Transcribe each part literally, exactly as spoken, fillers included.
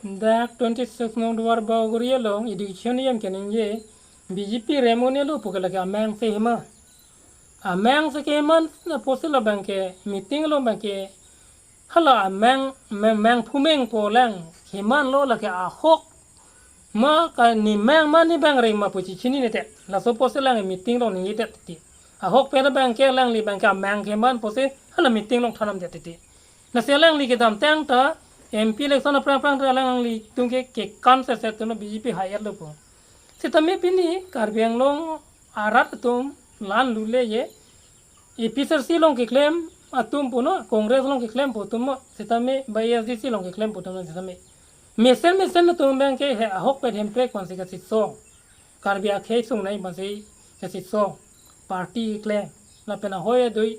Dak twenty six nong Duar Bagori along education yam keningje B J P remone lo puke lake amang se hima. Amang se keman na pusi labang ke meeting lo bang ke hala amang meng meng phumeng po lang keman lo lake ahok ma ka ni meng ma ni bang reng ma pu chichinine te. Laso pusi lang meeting lo ningje te ti. Ahokpet bang ke alangli bang ke amang keman pusi hala meeting lo thanam te ti. Lasi alangli kedamtang ta M P election aphrang-phrang ta alanglitum ke kekan se se tuno B J P hire lo po. Sitame pini Karbi Anglong arat atum lan lule ye A P H L C along keklem atum puno, Congress along keklem po atum mo, sitame ba A S D C along keklem po atum sitame. Mesen mesen atum bang ke he ahokpet hemprek pansi kachesong. Karbi akhei sungnei pansi kachesong. Party keklem. Lapen ahoi adui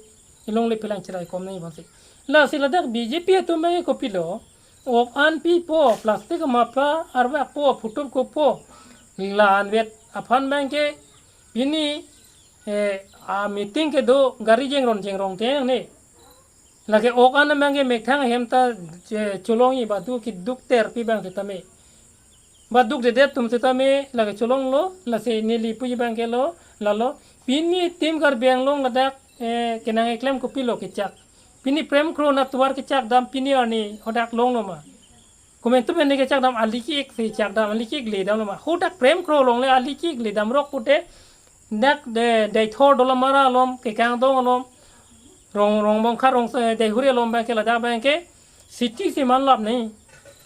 along le phelang cherai kom nei pansi. Lasi ladak B J P atum bang ke kopilo. Ok an pipo, plastic mapla arvak po, phutup kopo. La anvet aphan bang ke pini eh, a meeting kedo gari jengron jengrong te ne. Lake ok an bang ke methang hem ta je cholong i badu keduk ter pi bang sitame. Baduk dedet atum sitame lake cholong lo, lasi neli puji bang ke lo, lalo. Pini team Karbi Anglong ladak eh, kenang keklem kopilo kechak. Pini Prem Kro na tovar kechak dam pini arni hadak longlo ma. Komentu pen ke chak dam ali ki ik si chak dam ali ki ik le dam lo ma. Hadak Prem Kro along le ali ki ik le dam rok pute dak de Deithor Dolamara along, Kekang Dong along, Rong Rong Bongkha Rong se Deihori along bang ke ladak bang ke city si man lap nei.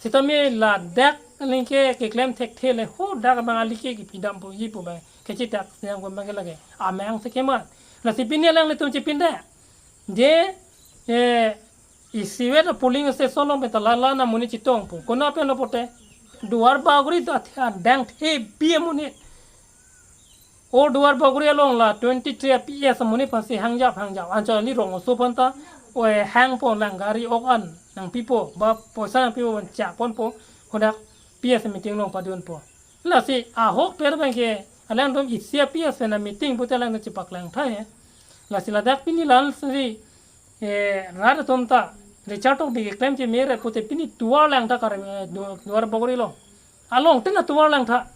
Sitame ladak ling ke keklem thekthe le hadak bang ali ki ik pi dam po ji po bang ke chitak yang bang ke lake amang se keman. Lasi pini alanglitum chipinda. Je eh isivet a polling station along pen ta lala na muni chitong po. Kona pen lo pote Duar Bagori ta thia dang the bi amonit. O Duar Bagori along la twenty three P S amonit pansi hangjap hangjap. Anchot ali rong aso aphan ta o eh, hang po lang gari ok an nangpipo ba poisa nangpipo ban chak ponpo. Hadak P S meeting along padun po. Lasi ahokpet bang ke alangtum isi a P S pen a meeting pute alangtum chepaklang tha he. Lasi ladak pini lal sri eh, rat atum ta Richard Tokbi keklem chemere pute pini tovar lang tha Kar eh, Du- Duar Bagori along. Along tin a tovar lang tha.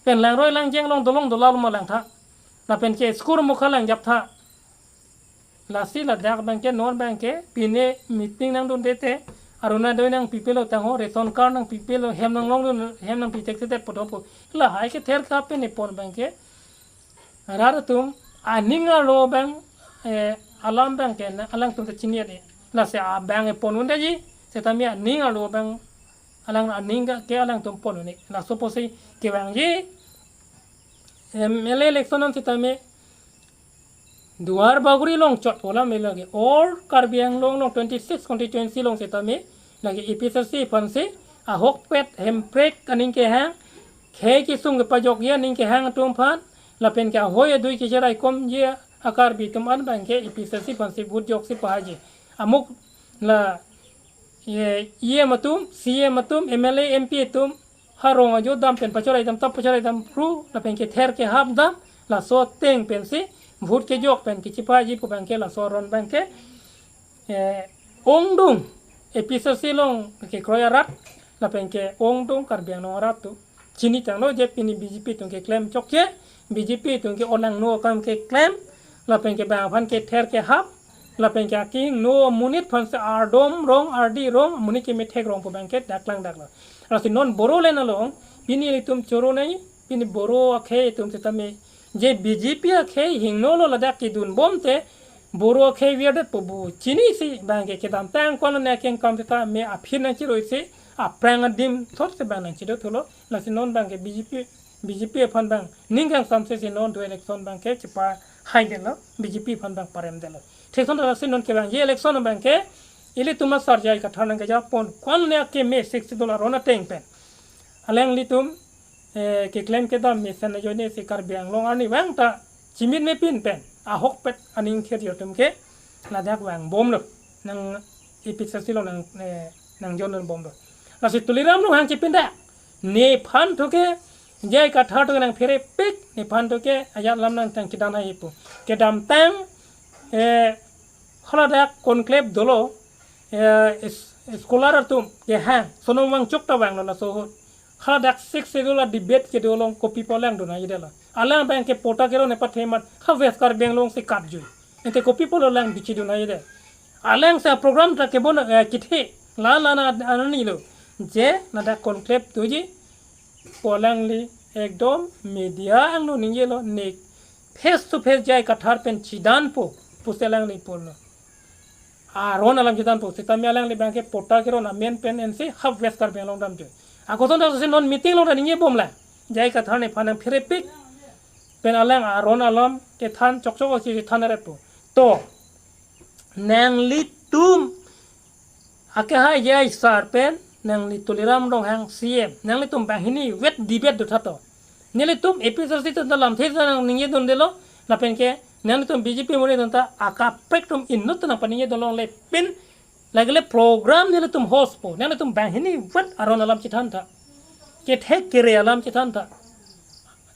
Pen langroi langjeng along dolong dola loma lang tha. Lapen ke school mukha lang jap tha. Lasi ladak bang ke non bang ke pine meeting nangdunde te Orunodoi nangpipelo tangho, ration card nangpipelo, hem nanglongdun, hem nangpi thekthedet po do po. Lahai kether kap pen epon bang ke rat atum aning arlo bang eh, alam bang ke na alangtum ta chini ade. Lasi abang epon undaji sitame aning arlo bang alang aning ke alangtum pon un-e. Laso pusi kevangji M L A election an sitame Duar Bagori along chot pola mela ke all Karbi Anglong along twenty six constituency along sitame lake A P H L C aphansi ahokpet hemprek aning kehang, khei kesung kepajokji aning kehang atum aphan lapen ke ahoi adui kecherai komji a Karbi atum an bang ke A P H L C aphansi vote joksi pahaji. Amuk la eh, E M atum, C E M atum, M L A, M P atum, ha rong ajo dam pen pachorai dam tap pachorai dam ru lapen kether kehap dam laso ateng pensi vote kejok pen kechipaji pu bang ke laso aron bang ke eh, ongdung A P H L C along kekroi arat lapen ke ongdung Karbi Anglong arat atum chini tanglo je pini B J P atum keklem chokche, B J P atum ke olangno akam keklem lapen ke bang aphan kether kehap lapen ke akehingno amonit aphansi ardom rong ardi rong amonit ke methek rong pu bang ke daklang daklo. Lasi non Bodoland along pini ilitum choro nai, pini Bodo akhei atum sitame je B J P akhei hingno lo ladak kedun bom te Bodo akhei viadet po bu chinisi bang ke kedamtang ko-an ne akeng kam sitame aphi nangchiroi si aphrang adim thot si bang nangchido thulo. Lasi non bang ke B J P, B J P aphan bang ning kangsamse si non do election bang ke chepahaidetlo, B J P aphan bang paremdetlo. Thekson lasi non kevangji election bang ke ilitum asar J I Kathar nangkejapon ko-an ne akeme sixty dollar ron ateng pen alanglitum eh, keklem kedam mesen ajoine si Karbi Anglong arni vang ta chimit mepin pen ahokpet aning kherjo atum ke ladak vangbomlo, nang A P H L C along nang eh, nangjon bomlo. Lasi Tuliram Ronghang chipinda nephan thuke J I Kathar thuke nangphere pik, nephan thuke ajat lam nangtang chidan hai pu. Kedamtang eh, haladak conclave dolo eh, is- scholar atum kehang, Sonam Wangchuk ta vanglo laso ahut. Hadak Sixth Schedule a-debate kedo along kopi pu alang dun-un-edetlo. Alang abang ke patta keron apathe amat ha West Karbi Anglong si katjui. Ante kopi pulo alang bichi dun-un-edet. Alang si program ta kebon, eh, kethe. La la na anani lo. Je ladak conclave doji pu alangli ekdom media angno ningjelo, ne face to face J I Kathar pen chedanpo pusi alangli pulo. Aron alam chedanpo, sitame alangli abang ke patta keron amen pen ensi ha West Karbi Anglong damjui. Akoson dak si non meeting along ta ningjebomlang. J I Kathar nephan nangpherepik pen alang aron alam kethan chokchok osi chethan aretpo. To, nanglitum akehai J I sir pen nangli Tuliram Ronghang C M, nanglitum banghini vet debate do tha to. Nelitum A P H L C atum ta lamthe ta nangningjedundelo, lapen ke nanglitum B J P muri atum ta akaprek atum inut ta nangpaningjedun longle pen, lagile program nelitum host po, nanglitum banghini vet aron alam chethan tha. Kethek kere alam chethan tha.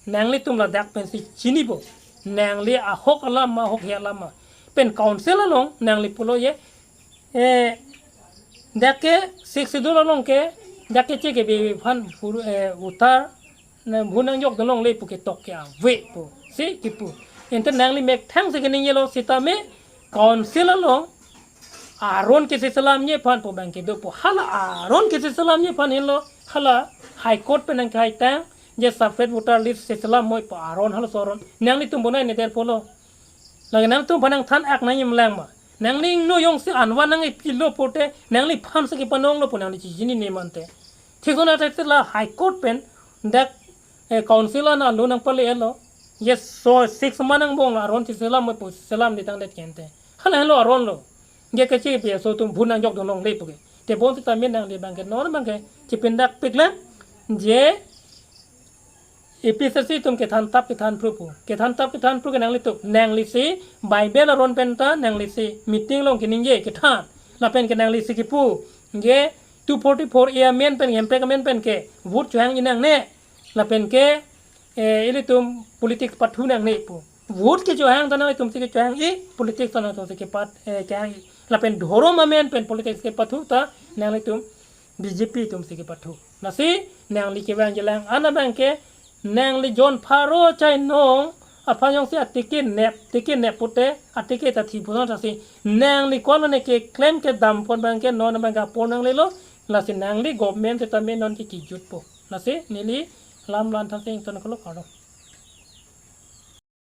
Nanglitum ladak pensi chinipo. Nangli ahok alam ma, ahokhe alam ma. Pen council along nangli pulo je, eh, dak ke Sixth Schedule along ke, dak ke che ke be phan pur, eh, voter, na bu nangjokdun longle pu ketok ke avepo. Si kipu. Ante nangli methang si keningjelo sitame council along aron kesi selamji aphan pu abang ke dopo. Hala aron kesi selamji aphan henlo, hala High Court pen nangkehai tang, je separate voter list si selam moi pu aron, halaso aron. Nanglitum bonai ne der pulo. Lake nangtum aphan nangthan-ak nangji melang ma. Nangli ingno jongsi anwan nangkepilo pote, nangliphan si kepanonglo pu nangli chechinine mante. Thik sona thek la High Court pen dak, eh, council an alo nangpale-etlo. Yes, so six ma nangbong aron si selam moi pu selamde tangdet ke ante. Hala helo aron lo. Je ke che pi so atum bu nangjokdun longle pu ke. Tebon sitame nangli abang ke non abang ke chepindakpiklang. Je A P H L C atum kethan tap kethan phru pu. Kethan tap kethan phru ke nanglitum. Nangli si Bible aron pen ta nangli si meeting along keningje kethan. Lapen ke nangli si kipu. Je two forty-four A amen pen, hemprek amen pen ke vote chohang-i nangne. Lapen ke, eh, ilitum politics pathu nangne pu. Vote kechohang ta nanglitum si kechohang-i, politics ta nangtum si kepat, eh, kehang-i. Lapen dhorom amen pen politics kepathu ta nanglitum B J P atum si kepathu. Lasi nangli kevangjilang an abang ke, nangli John Pharo Chainong aphan jongsi atike nep, tike nep pote, atike ta thi puson thasi, nangli ko-an ne keklem kedam pon abang ke non abang ke apor nanglelo. Lasi nangli government sitame non ke kejutpo. Lasi neli lam lan thasi ington kolo karo.